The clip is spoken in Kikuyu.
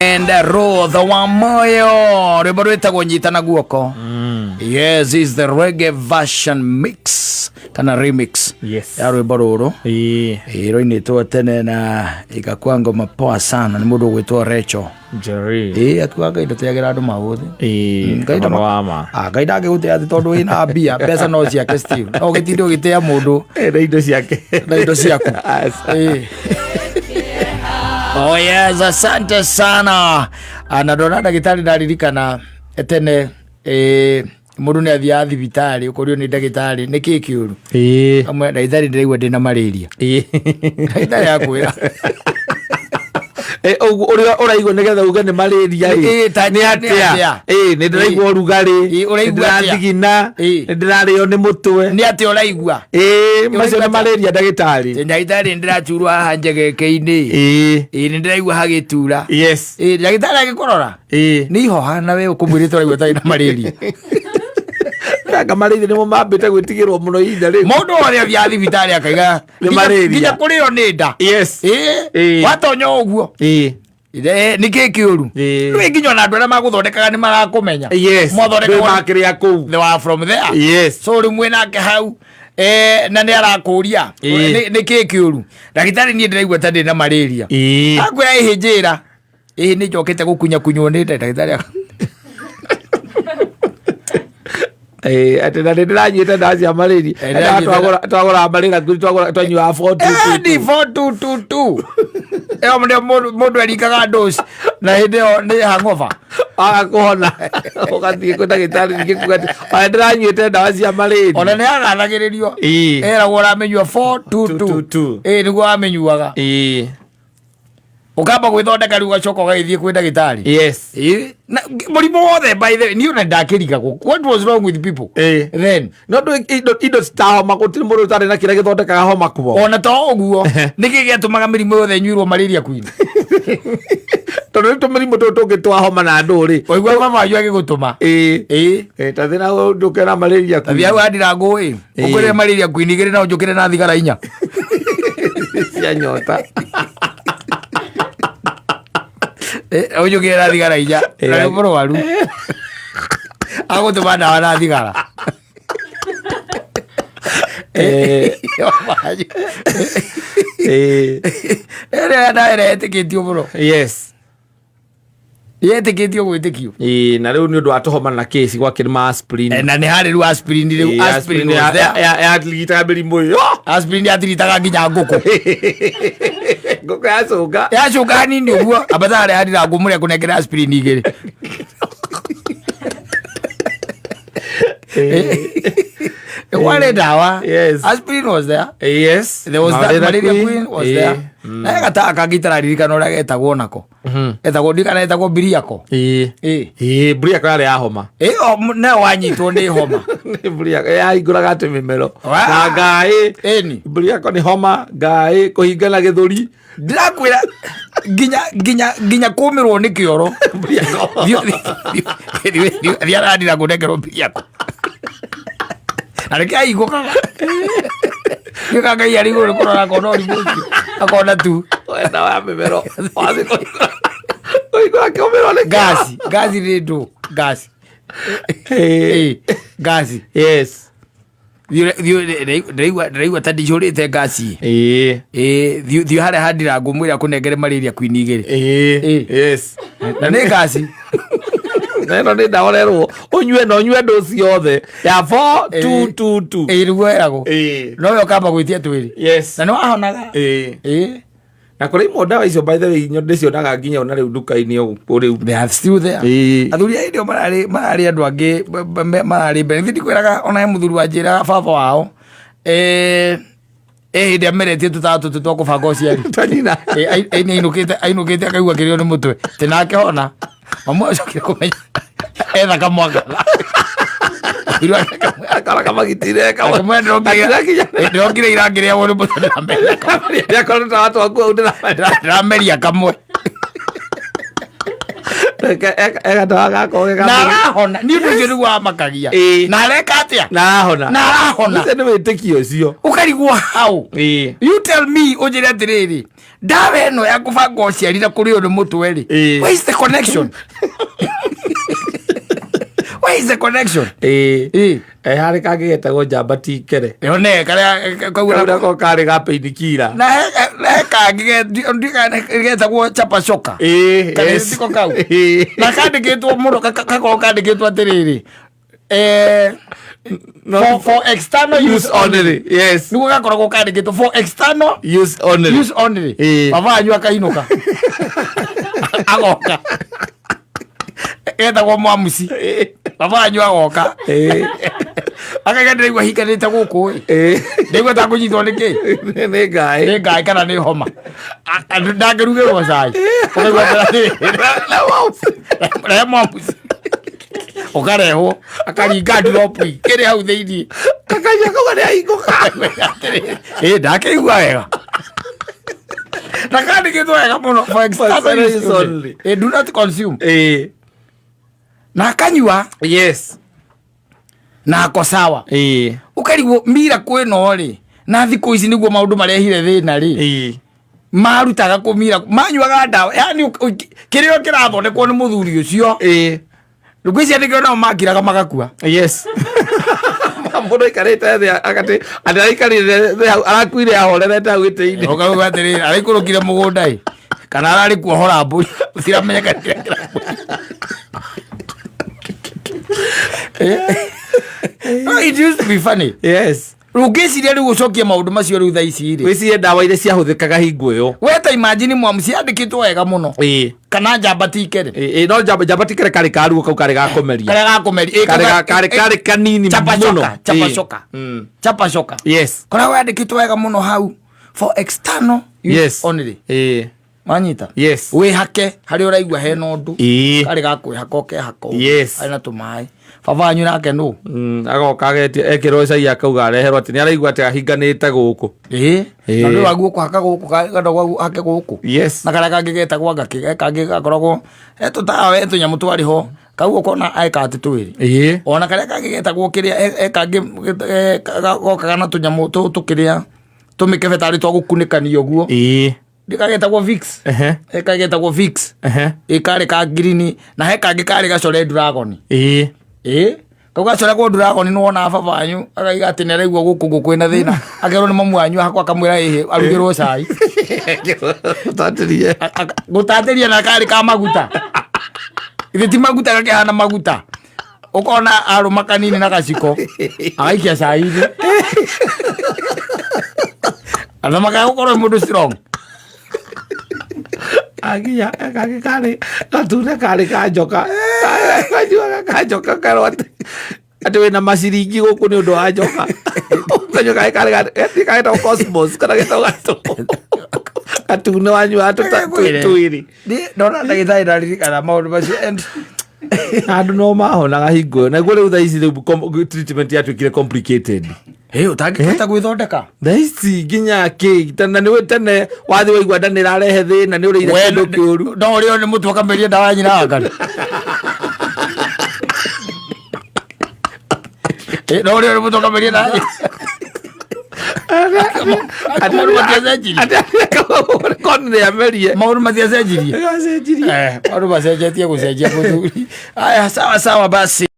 And Ruth wa Moyo rwĩmbo rwĩtagwo nyitana guoko. Yes, is the reggae version mix kana remix ya rwĩmbo rũrũ. Ĩĩ, rũinĩtwo tene na ikakuwa ngoma poa sana nĩ mũndũ ũgwĩtwo Rachel. Jerry. Ĩĩ, atuaga Ngai ndatĩagĩra andũ maũthĩ. Ngai Ũhoro wa ma. Ah, Ngai ndangĩgũtĩa atĩ tondũ wĩna mbia, mbeca no ciake still. No ũgĩtinde ũgĩtĩa mũndũ Na indo ciake. Na indo ciaku. Aca. Ĩĩ. Oh yes, asante sana. Ah, na ndona ndagĩtarĩ ndaririkana tene mũndũ nĩ athiaga thibitarĩ ũkorio nĩ ndagĩtarĩ nĩ kĩ kĩũru. Amwe ndagĩtarĩ ndĩraigua ndĩna malaria. Ndagĩtarĩ akwĩra. Ũguo ũrĩa ũraigua nĩgetha uge nĩ malaria ĩ. Nĩ Nĩ atĩa? atĩa? Nĩ ndĩraigua ũrugarĩ. Ũraigua Nĩ ndĩrathigina. Nĩ ndĩrarĩo nĩ mũtwe. Nĩ atĩa ũraigua? Macio nĩ Ũraigua atĩa? malaria ndagĩtarĩ. Ndagĩtarĩ ndĩraturwo haha njegeke-inĩ. Nĩ ndĩraigua hagĩtura. Ndagĩtarĩ agĩkũrora. Nĩ ihoha na we ũkũmwĩrĩte ũraigua tarĩ na malaria. Anga malaria nĩmo mambĩte gwĩtigĩrwo mũno ihinda rĩu. Mũndũ wothe athiaga thibitarĩ akaiga Nĩ malaria. Nginya kũrĩo nĩ nda. Watonya ũguo. Nĩ kĩ kĩũru? Rĩu nginya ona andũ arĩa magũthondekaga nĩ marakũmenya. Mwathondekagwo Ndwĩ makĩrĩa kũu. They were from there. So rĩu mwĩ nake hau na nĩ arakũria nĩ kĩ kĩũru? Ndagĩtarĩ niĩ ndĩraigua ta ndĩ na malaria. Akwĩra ĩhĩ njĩra. Ĩhĩ nĩ njokete gũkunya kunywo nĩ nda ndagĩtarĩ. Atĩ na nĩ ndĩranyuĩte ndawa cia malaria. Ndĩranyuĩte Twagũraga malaria ngiri twanyuaga 4 2 2 Ni 4222. Ĩyo nĩyo mũndũ erikaga dose na hĩndĩ ĩyo nĩ hangover. Waga kũhona ũgathiĩ kwĩ ndagĩtarĩ ningĩ kuga atĩ ona ndĩranyuĩte ndawa cia malaria. Ona nĩ agathagĩrĩrio. Eragwo ũramĩnyua 422. 2. Ĩĩ nĩguo wamĩnyuaga. Ũkamba gwĩthondeka rĩu ũgacoka ũgagĩthiĩ kwĩ ndagĩtarĩ. Ĩĩ. Na mũrimũ wothe by the way niĩ ona ndakĩrigagwo what was wrong with people then. No ndũ indo citahoma gũtirĩ mũndũ ũtarĩ na kĩrĩa gĩthondekaga homa kuo. Ona to ũguo nĩkĩ gĩatũmaga mĩrimũ yothe ĩnyuirwo malaria queen? Tondũ rĩu tũmĩrimũ tũtũ tũngĩ twa homa na ndũ rĩ. Waigua mama wanyu agĩgũtũma. Ta thĩna ndũke na malaria queen. Tathi hau handira ngũĩ. Ũkũrĩre malaria queen igĩrĩ na ũnjũkĩre na thigara inya. Cia nyota. Ũnjũkĩre na thigara inya. Na nĩ mũrwaru. Agũtũma ndawa na thigara. Ĩrĩa ndawa ĩrĩa yetĩkĩtio mũno. Yetĩkĩtio gwĩtĩkio. Na rĩu nĩ ũndũ wa tũhoma na kĩci gwakĩrĩ ma aspirin. Na nĩ harĩ rĩu aspirin rĩu aspirin was there. Yatirigitaga mĩrimũ ĩyo. Aspirin yatiritaga nginya ngũkũ. Ngũkũ yacũnga. Yacũnga hanini ũguo ambata harĩa harira ngũmũrĩa kũnengera aspirin igĩrĩ. Warĩ ndawa. Aspirin was there. There was that malaria queen was there. Na gatawa kangĩ itararirikana ũrĩa getagwo nako. Etagwo ndikana etagwo biriako. Biriako yarĩ ya homa. Nayo wanyitwo nĩ homa. Nĩ biriako yahingũraga atĩ mĩmero. Na ngaĩ. Ĩni. Biriako nĩ homa, ngaĩ, kũhingana gĩthũri. Ndĩrakwĩra nginya kũmĩrwo nĩ kĩoro. Biriako. Thiĩ arandira ngũnengerwo biriako. Na nĩkĩo ahingũkaga. Nĩka Ngai arĩ igũrũ kũrora akona ũrimũ ũcio. Akona tu. Wenda wa mĩmero. Wathiĩ kũhingũra. Kũhingũra kĩũmĩrwo nĩ kĩoro. Ngasi. Ngasi nĩ ndũ. Ngasi. Ngasi. Ndĩraigua ta ndicũrĩte ngasi. Thiĩ harĩa handira ngũmwĩra kũnengere malaria queen igĩrĩ. Na nĩ ngasi. Na ĩno nĩ ndawa ũrerwo ũnyue na ũnyue ndũ ciothe ya 4 2 2 2. Nĩguo ĩragwo. No we ũkamba gwĩtia twĩrĩ. Na nĩ wahonaga. Na kũrĩ imwe ndawa icio by the way ndĩcionaga nginya ona rĩu nduka-inĩ ũguo rĩu. They are still there. Athuri a hĩndĩ ĩyo mararĩ andũ angĩ mararĩ mbere. Nĩ ndikwĩraga ona he mũthuri wanjĩraga baba wao hĩndĩ ameretie tũtawa tũtũ twa kũbanga ũciari. Ta nyina. Ainũkĩte akaigua kĩrĩo nĩ mũtwe. Tĩ nake hona. Mamu acokire kũmenya etha kamwanga. Akora kamagitire kamwe. Kamwe ndĩrokire irangĩrĩagwo nĩ mũtwe ndĩrameria kamwe. Ndĩrakora tũtawa twaku hau ndĩrameria. Ndĩrameria kamwe. Egatawa gako Na arahona. Nĩ ũndũ ũcio nĩguo wamakagia. Ĩĩ. Na areka atĩa? Na arahona. Na arahona. Ũcio nĩ wĩtĩkio ũcio. Ũkarigwo hau. Ĩĩ. You tell me, ũnjĩre atĩrĩrĩ, ndawa ĩno ya kũbanga ũciari na kũrĩo nĩ mũtwe rĩ, Ĩĩ. where is the connection? Where is the connection? Ĩĩ. Ĩĩ. Eh, harĩ kangĩ getagwo njamba tikere. Yone karĩa kau. Kau nako karĩ ga painkiller. Na he kangĩ getagwo chapa shoka. Ĩĩ. Kana Yes. tiko kau? Ĩĩ. Na kandĩkĩtwo mũno, gakoragwo kandĩkĩtwo atĩrĩrĩ, for external use only. Yes. Nĩguo gakoragwo kandĩkĩtwo for external use only. Use only. Ĩĩ. Baba wanyu akainũka agoka, etagwo mwamuci. Baba wanyu agoka akaiga, "Ndĩraigua hinganĩte gũkũ ĩ." Ĩĩ. "Ndaigua ta ngũnyitwo nĩ kĩ." Nĩ ngaĩ. Nĩ ngaĩ kana nĩ homa. Ndangĩrugĩrwo cai. Ũkaigua atĩrĩrĩ, rehe mwamuci. Ũkarehwo, akaringa drop kĩrĩ hau thĩiniĩ. Kakanyua kau nĩ ahingũka. Ĩ, ndakĩigua wega na kandĩkĩtwo wega mũno, for external external use use only. Only. Ĩ, do not consume. Ĩĩ. Na akanyua na ako sawa. Ĩĩ. Ũkarigwo miracle ĩno rĩ, na thikũ ici nĩguo maũndũ marehire thĩna rĩ. Ĩĩ. Marutaga kũ miracle? Manyuaga ndawa, yani kĩrĩa kĩrathondekwo nĩ mũthuri ũcio. Ĩĩ. Ngwĩciria nĩkĩo nao makiraga magakua. Yes, mũndũ aikarĩte thĩ agatĩ atĩ araikarire thĩ hau, arakuire ahorerete hau gĩtĩ-inĩ. Ũkauga atĩrĩrĩ, araikũrũkire mũgũnda ĩ, kana ararĩ kuohora mbũri, ciramenyeka kĩrĩa kĩra. No, it used to be funny. Rĩu ngĩciria rĩu ũcokie maũndũ macio rĩu thaa ici rĩ. Wĩcirie ndawa iria ciahũthĩkaga hingo ĩyo. We ta imagine mwamuci yandĩkĩtwo wega mũno. Ĩĩ. Kana njamba tikere. Ĩĩ, no njamba tikere karĩ karuo kau karĩ ga kũmeria. Karĩa gakũmeria. Ĩ, Karĩ karĩ kanini chapa mũno. Shoka, chapa Ĩĩ. shoka. Chapa shoka. Koragwo yandĩkĩtwo wega mũno hau, for external use only. Ĩĩ. Wanyita? Yes. Wĩhake harĩa ũraigua hena ũndũ. Ĩĩ. Karĩ ga kwĩhaka, ũkehaka ũguo. Yes. Karĩ na tũmaĩ. Baba wanyu nake nũ? Agoka agetia ekĩrwo cai, akauga areherwo atĩ nĩ araigua atĩ ahinganĩte gũkũ. Ĩĩ. Ĩĩ. Na nĩ waguo kũhaka gũkũ, kana gwagu hake gũkũ. Na karĩa kangĩ getagwo ngakĩ, kangĩ gakoragwo he tũtawa, he tũnyamũ twarĩ ho kau, ũkona eka atĩ twĩrĩ. Ona karĩa kangĩ getagwo kĩrĩa, he kangĩ gokaga na tũnyamũ tũkĩrĩa tũmĩkebe tarĩ twa gũkunĩkania ũguo. Ndikagetagwo Vicks. He kagetagwo Vicks. Ĩ, karĩ ka green, na he kangĩ karĩ gacore dragon. Ĩ, kau gacoregwo dragon, nĩ wonaga baba wanyu akaiga atĩ nĩ araigua gũkũ ũguo kwĩna thĩna, akerwo nĩ mamu wanyu hakwa, akamwĩra ĩhĩ arugĩrwo cai. Tatĩrie. Gũtatĩria, na karĩ ka maguta, ithe ti maguta, gakĩhana maguta, ũkona arũma kanini na gaciko agaikia cai-inĩ, athamakaga gũkorwo mũndũ strong. Aginya kangĩ karĩ gatune, karĩ ka njoka, kanyuaga ka njoka, kerwo atĩ wĩna maciringi gũkũ nĩ ũndũ wa njoka. Kanyua karĩ karĩ getagwo cosmos kana getagwo gatune, wanyua twĩrĩ. Ndona ndagĩtarĩ ndaririkana maũndũ macio and Andũ no mahonaga hingo ĩyo, naguo rĩu thaa ici rĩu treatment yatuĩkire complicated. Ĩ, ũtangĩhota gwĩthondeka. Thaa ici nginya kĩ tene nĩ tene wathiĩ waigua nda nĩ ĩrarehe thĩna, nĩ ũrĩire kĩndũ kĩũru. No ũrĩo nĩ mũtwe ũkameria ndawa ya nyina wa ngari. Ĩ, no ũrĩo nĩ mũtwe ũkameria ndawa. Maũndũ matiacenjirie. Koni nĩ amerie. Maũndũ matiacenjirie. Acenjirie. Eh, maũndũ macenjetie gũcenjia, mũthuri. Aya, sawa sawa basi.